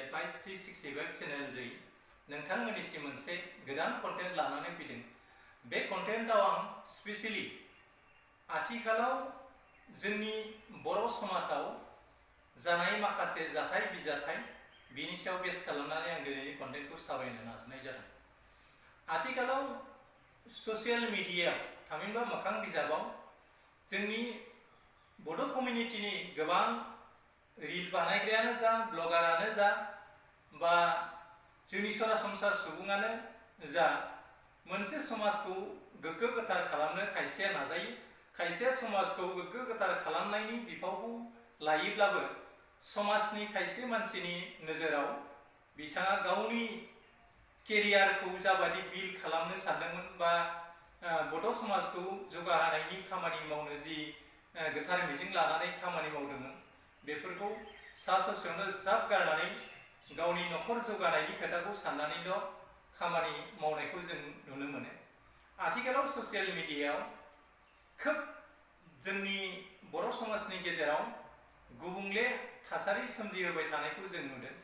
Advice 365 चेनेलजों नोंथांमोननिसिम मोनसे गोदान कन्टेन्ट लानानै फैदों। बे कन्टेन्टआव आं स्पेशली आथिखालाव जोंनि बर' समाजाव जानाय माखासे जाथाय बिजाथाय बिनि सायाव बेस खालामनानै आं दिनैनि कन्टेन्टखौ सावरायनो नाजानाय जादों। आथिखालाव ससियेल मिडियायाव थामहिनबा मोखां बिजाबाव जोंनि बड' कमिउनिटिनि गोबां रिल बानायग्रायानो जा ब्लगारानो जा बा जोंनि सरासनस्रा सुबुङानो जा मोनसे समाजखौ गोग्गो गोथार खालामनो खायसेया नाजायो, खायसेया समाजखौ गोग्गो गोथार खालामनायनि बिफावखौ लायोब्लाबो समाजनि खायसे मानसिनि नोजोराव बिथाङा गावनि केरियारखौ जाबादि बिल्ड खालामनो सानदोंमोन बा बड' समाजखौ जौगाहोनायनि खामानि मावनो जि गोथार मिजिं लानानै खामानि मावदोंमोन बेफोरखौ सा ससेयावनो ज्राब गारनानै गावनि न'खर जौगानायनि खोथाखौ साननानैल' खामानि मावनायखौ जों नुनो मोनो। आथिखालाव ससियेल मिडियायाव खोब जोंनि बर' समाजनि गेजेराव गुबुंले थासारि सोमजिहोबाय थानायखौ जों नुदों।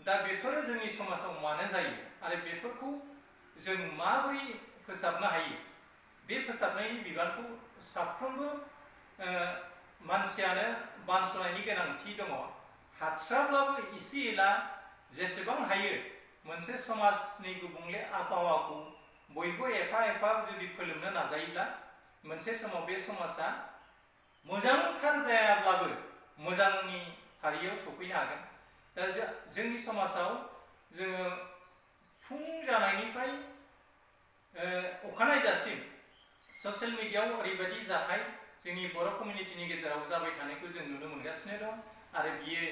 दा बेफोरो जोंनि समाजाव मानो जायो आरो बेफोरखौ जों माबोरै फोसाबनो हायो, बे फोसाबनायनि बिबानखौ साफ्रोमबो मानसियानो बानस'नायनि गोनांथि दङ। हाथ्राब्लाबो एसे एला जेसेबां हायो मोनसे समाजनि गुबुंले आबहावाखौ बयबो एफा एफा जुदि फोलोमनो नाजायोब्ला मोनसे समाव बे समाजा मोजांथार जायाब्लाबो मोजांनि फारियाव सफैनो हागोन। दा जोंनि समाजाव जोङो फुं जानायनिफ्राय अखानायजासिम ससियेल मिडियायाव ओरैबायदि जाथाय जोंनि बर' कमिउनिटिनि गेजेराव जाबाय थानायखौ जों नुनो मोनगासिनो दं आरो बियो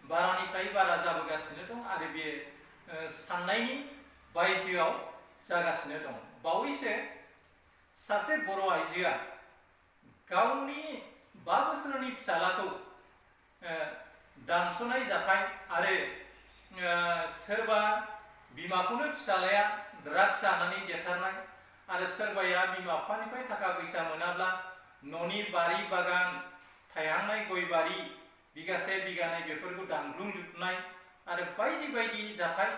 बारानिफ्राय बारा जाबोगासिनो दं आरो बियो साननायनि बायजोआव जागासिनो दं। बावैसो सासे बर' आइजोआ गावनि 5 बोसोरनि फिसालाखौ दानस'नाय जाथाय आरो सोरबा बिमाखौनो फिसालाया ड्राग्स जानानै देथारनाय आरो सोरबाया बिमा बिफानिफ्राय थाखा फैसा मोनाब्ला न'नि बारि बागान थायहांनाय गय बारि बिगासे बिगानै बेफोरखौ दानग्लुंजोबनाय आरो बायदि बायदि जाथाय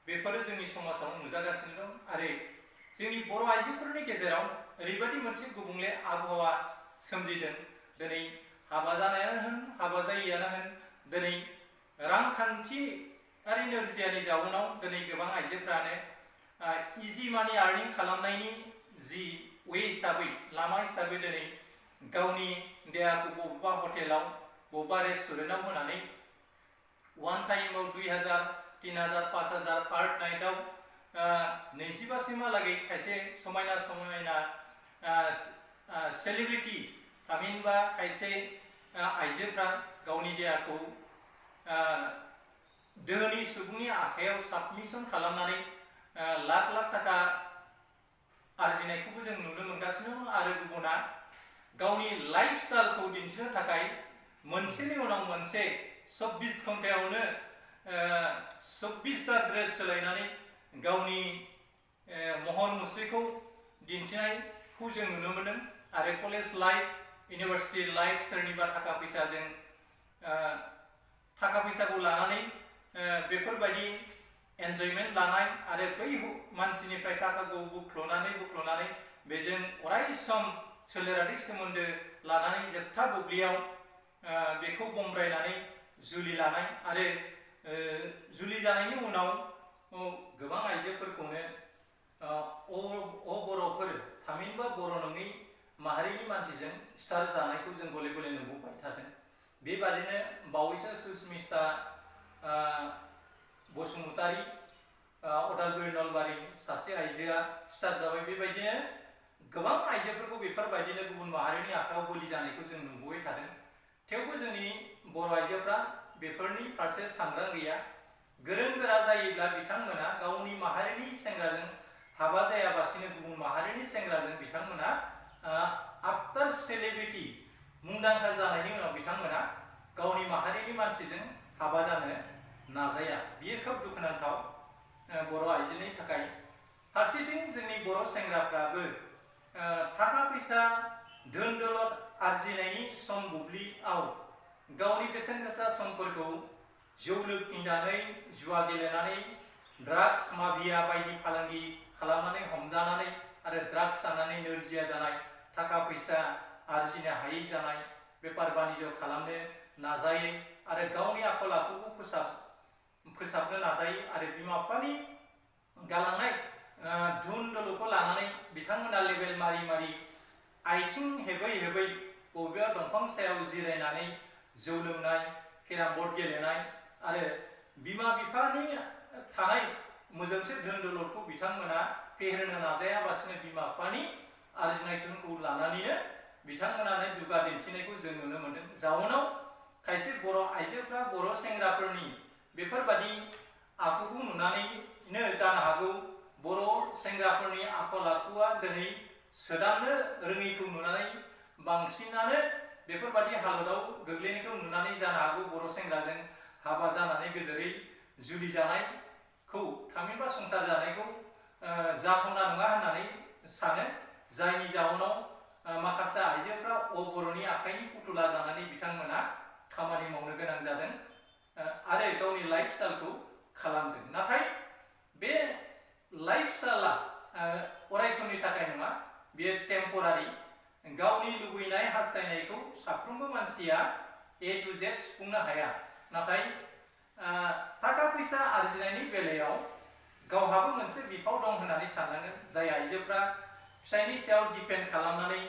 बेफोरो जोंनि समाजाव नुजागासिनो दं। आरो जोंनि बर' आइजोफोरनि गेजेराव ओरैबायदि मोनसे गुबुंले आबहावा सोमजिदों। दिनै हाबा जानायानो होन हाबा जायियानो होन दिनै रांखान्थियारि नोरजियानि जाउनाव दिनै गोबां आइजोफ्रानो इजि मानि आर्निं खालामनायनि जि वे हिसाबै लामा हिसाबै दिनै गावनि देहाखौ बबेबा हटेलाव बबेबा रेस्टुरेन्टआव होनानै वान टाइमाव 2000, 3000, 5000 पार नाइटआव 25 सिमहालागै खायसे समायना समायना सेलिब्रिटि थामहिनबा खायसे आइजोफ्रा गावनि देहाखौ दोहोनि सुबुंनि आखायाव साबमिसन खालामनानै लाख लाख थाखा आरजिनायखौबो जों नुनो मोनगासिनो दं। आरो गुबुना गावनि लाइफ स्टाइलखौ दिन्थिनो थाखाय मोनसेनि उनाव मोनसे 24 घन्टायावनो 24टा ड्रेस सोलायनानै गावनि महर मुस्रिखौ दिन्थिनायखौ जों नुनो मोनदों। आरो कलेज लाइफ इउनिभार्सिटि लाइफ सोरनिबा थाखा फैसाखौ लानानै बेफोरबायदि एन्जयमेन्ट लानाय आरो बै मानसिनिफ्राय थाखाखौ बुख्ल'नानै बेजों अराय सम सोलेरारि सोमोन्दो लानानै जोबथा बुब्लियाव बेखौ बमब्रायनानै जुलि लानाय आरो जुलि जानायनि उनाव गोबां आइजोफोरखौनो बर'फोर थामहिनबा बर' नङै माहारिनि मानसिजों सिथार जानायखौ जों गले गले नुबोबाय थादों। बेबादिनो बावैसो सुसमिता बसुमतारी अदालगुरि नलबारिनि सासे आइजोआ सिथार जाबाय। बेबायदिनो गोबां आइजोफोरखौ बेफोरबायदिनो गुबुन माहारिनि आखायाव बोलि जानायखौ जों नुबोबाय थादों। थेवबो जोंनि बर' आइजोफ्रा बेफोरनि फारसे सांग्रां गैया। गोरों गोरा जायोब्ला बिथांमोना गावनि माहारिनि सेंग्राजों हाबा जायाबासिनो गुबुन माहारिनि सेंग्राजों बिथांमोना आफ्टार सेलिब्रिटि मुंदांखा जानायनि उनाव बिथांमोना गावनि माहारिनि मानसिजों हाबा जानो नाजाया। बियो खोब दुखुनांथाव बर' आइजोनि थाखाय। फारसेथिं जोंनि बर' सेंग्राफ्राबो थाखा फैसा धोन दौलत आरजिनायनि सम बुब्लियाव गावनि बेसेन गोसा समफोरखौ जौ लोंनानै जुवा गेलेनानै ड्राग्स माफिया बायदि फालांगि खालामनानै हमजानानै आरो ड्राग्स जानानै नोरजिया जानाय, थाखा फैसा आरजिनो हायै जानाय, बेफार बानिज्य खालामनो नाजायो आरो गावनि आखल आखुखौ फोसाबनो नाजायो आरो बिमा बिफानि गालांनाय धुन दल'खौ लानानै बिथांमोना लेबेल मारि मारि आथिं हेबै हेबै बबेबा दंफां सायाव जिरायनानै जौ लोंनाय, केराम बर्ड गेलेनाय आरो बिमा बिफानि थानाय मोजोमसे धोन दौलतखौ बिथांमोना फेहेरनो नाजायाबासिनो बिमा बिफानि आरजिनाय धोनखौ लानानैनो बिथांमोनानो दुगा दिन्थिनायखौ जों नुनो मोन्दों। जाउनाव खायसे बर' आइजोफ्रा बर' सेंग्राफोरनि बेफोरबादि आखुखौ नुनानैनो जानो हागौ बर' सेंग्राफोरनि आखल आखुआ दिनै सोदांनो रोङैखौ नुनानै बांसिनानो बेफोरबादि हालोदाव गोग्लैनायखौ नुनानै जानो हागौ बर' सेंग्राजों हाबा जानानै गोजोरै जुलि जानायखौ थामहिनबा संसार जानायखौ जाथावना नङा होननानै सानो, जायनि जाउनाव माखासे आइजोफ्रा बर'नि आखाइनि पुतुला जानानै बिथांमोना खामानि मावनो गोनां जादों आरो गावनि लाइफ स्टाइलखौ खालामदों। नाथाय बे लाइफ स्टाइला अराय समनि थाखाय नङा, बेयो टेम्परारि। गावनि लुबैनाय हास्थायनायखौ साफ्रोमबो मानसिया A to Z सुफुंनो हाया। नाथाय थाखा फैसा आरजिनायनि बेलायाव गावहाबो मोनसे बिफाव दं होननानै साननांगोन। जाय आइजोफ्रा फिसायनि सायाव डिपेन्ड खालामनानै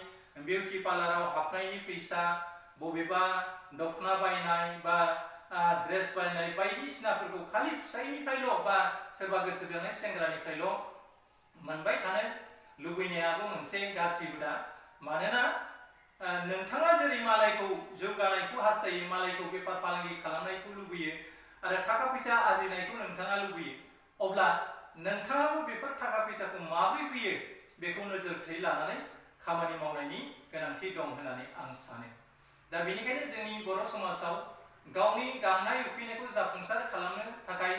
बिउटि पार्लाराव हाबनायनि फैसा, बबेबा दखना बायनाय बा ड्रेस बायनाय बायदिसिनाफोरखौ खालि फिसायनिफ्रायल' बा सोरबा गोसो जानाय सेंग्रानिफ्रायल' मोनबाय थानो लुबैनायाबो मोनसे गाज्रि हुदा। मानोना नोंथाङा जेरै मालायखौ जौगानायखौ हास्थायो, मालायखौ बेफार फालांगि खालामनायखौ लुबैयो आरो थाखा फैसा आरजिनायखौ नोंथाङा लुबैयो, अब्ला नोंथाङाबो बेफोर थाखा फैसाखौ माबोरै फैयो बेखौ नोजोरथि लानानै खामानि मावनायनि गोनांथि दं होननानै आं सानो। दा बेनिखायनो जोंनि बर' समाजाव गावनि गांनाय उखैनायखौ जाफुंसार खालामनो थाखाय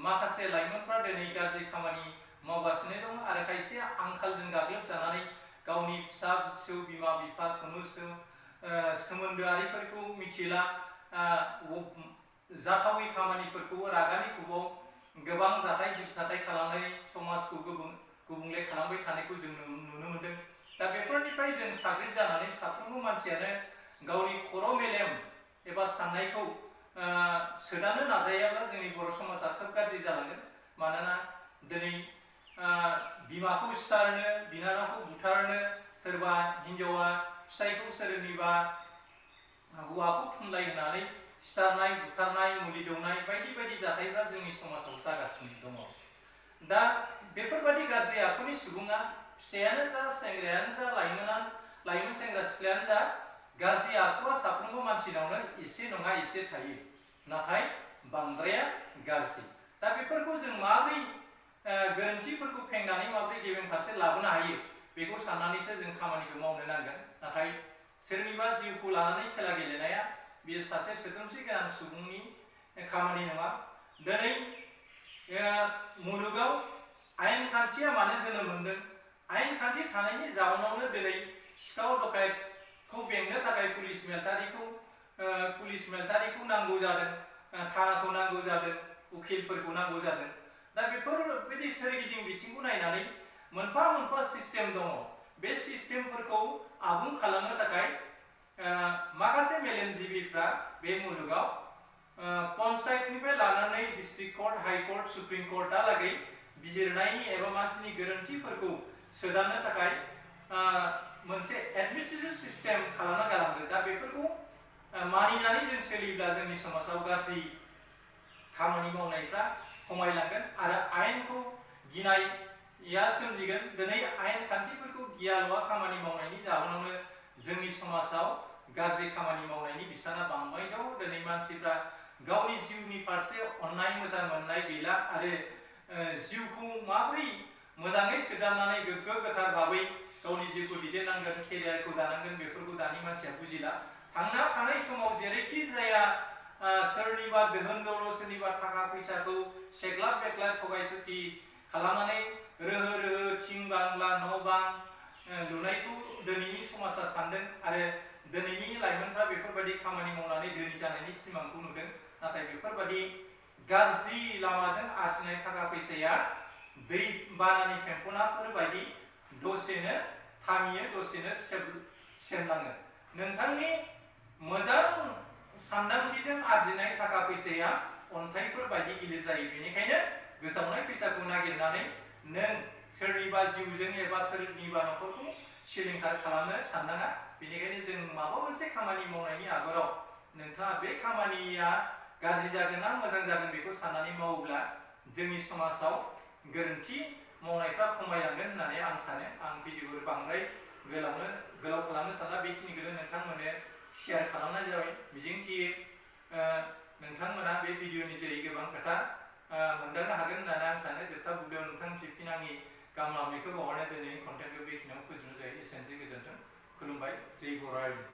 माखासे लाइमोनफ्रा दिनै गाज्रि खामानि मावगासिनो दं आरो खायसेया आंखालजों गाग्लोबजानानै गावनि फिसा फिसौ बिमा बिफाखौनो सोमोन्दोआरिफोरखौ मिथिला, जाथावै खामानिफोरखौ रागानि खुबाव गोबां जाथाय बिसाथाय खालामनानै समाजखौ गुबुंले खालामबाय थानायखौ जों नुनो मोन्दों। दा बेफोरनिफ्राय जों साग्रिद जानानै साफ्रोमबो मानसियानो गावनि खर' मेलेम एबा साननायखौ सोदांनो नाजायाब्ला जोंनि बर' समाजा खोब गाज्रि जालांगोन। मानोना दिनै बिमाखौ सिथारनो, बिनानावखौ बुथारनो, सोरबा हिन्जावा फिसायखौ सोरनिबा हौवाखौ थुनलाय होनानै सिथारनाय, बुथारनाय, मुलि दौनाय बायदि बायदि जाथायफ्रा जोंनि समाजाव जागासिनो दङ। दा बेफोरबायदि गाज्रि आखुनि सुबुङा फिसायानो जा, सेंग्रायानो जा, लाइमोन सेंग्रा सिख्लायानो जा, गाज्रि आखुआ साफ्रोमबो मानसिनावनो एसे नङा एसे थायो, नाथाय बांद्राया गाज्रि। दा बेफोरखौ जों माबोरै गोरोन्थिफोरखौ फेंनानै माबोरै गेबें फारसे लाबोनो हायो बेखौ साननानैसो जों खामानिखौ मावनो नांगोन। नाथाय सोरनिबा जिउखौ लानानै खेला गेलेनाया बेयो सासे सोद्रोमसि गोनां सुबुंनि खामानि नङा। दिनै मुलुगाव आयेन खान्थिया मानो जोनोम मोन्दों? आयेन खान्थि थानायनि जाउनावनो दिनै सिखाव डकायतखौ बेंनो थाखाय पुलिस मिलिटारिखौ नांगौ जादों, थानाखौ नांगौ जादों, उखिलफोरखौ नांगौ जादों। दा बेफोरबायदि सोरगिदिं बिथिंखौ नायनानै मोनफा मोनफा सिस्टेम दङ। बे सिस्टेमफोरखौ आबुं खालामनो थाखाय माखासे मेलेमजिबिफ्रा बे मुलुगाव पन्सायतनिफ्राय लानानै डिस्ट्रिक्ट कर्ट, हाइकर्ट, सुप्रिम कर्टहालागै बिजिरनायनि एबा मानसिनि गोरोन्थिफोरखौ सोदांनो थाखाय मोनसे एडमिनिस्ट्रेटिभ सिस्टेम खालामना गालांदों। दा बेफोरखौ मानिनानै जों सोलियोब्ला जोंनि समाजाव गाज्रि खामानि मावनायफ्रा खमायलांगोन आरो आयेनखौ गिनाया सोमजिगोन। दिनै आयेन खान्थिफोरखौ गियाल'आ खामानि मावनायनि जाहोनावनो जोंनि समाजाव गाज्रि खामानि मावनायनि बिसाना बांबाय दं। दिनै मानसिफ्रा गावनि जिउनि फारसे अननाय मोजां मोननाय गैला आरो जिउखौ माबोरै मोजाङै सोदांनानै गोग्गो गोथार भाबै गावनि जिउखौ दैदेननांगोन, केरियारखौ दानांगोन, बेफोरखौ दानि मानसिया बुजिला। थांना थानाय समाव जेरैखि जाया सोरनिबा दोहोन दौलत, सोरनिबा थाखा फैसाखौ सेग्लाब बेग्लाब थगाय सुथि खालामनानै रोहो रोहो थिं बांला न' बां लुनायखौ दिनैनि समाजा सानदों आरो दिनैनि लाइमोनफ्रा बेफोरबायदि खामानि मावनानै धोनि जानायनि सिमांखौ नुदों। नाथाय बेफोरबादि गाज्रि लामाजों आरजिनाय थाखा फैसाया दै बानानि फेंफोनाफोर बायदि दसेनो थामियो, दसेनो सेमलाङो। नोंथांनि मोजां सानदांथिजों आरजिनाय थाखा फैसाया अन्थाइफोर बायदि गिलिर जायो। बेनिखायनो गोजावनाय फैसाखौ नागिरनानै नों सोरनिबा जिउजों एबा सोरनिबा न'खरखौ सिलिंखार खालामनो साननाङा। बेनिखायनो जों माबा मोनसे खामानि मावनायनि आगोलाव नोंथाङा बे खामानिया गाज्रि जागोन ना मोजां जागोन बेखौ साननानै मावोब्ला जोंनि समाजाव गोरोन्थि मावनायफ्रा खमायलांगोन होननानै आं सानो। आं भिडिअखौ बांद्राय गोलाव खालामनो सानला, बेखिनिखौनो नोंथांमोननो शेयार खालामनाय जाबाय। मिजिंथियो नोंथांमोना बे भिडिअनि जोरै गोबां खोथा मोनदांनो हागोन होननानै आं सानो। जोबथा बुब्लियाव नोंथांनिसिम आंनि गाहाम हामलायनायखौ बावहरनाय दिनैनि कन्टेन्टखौ बेखिनियाव फोजोबनाय जायो। एसेनोसै, गोजोन्थों, खुलुमबाय, जै बर' हारि।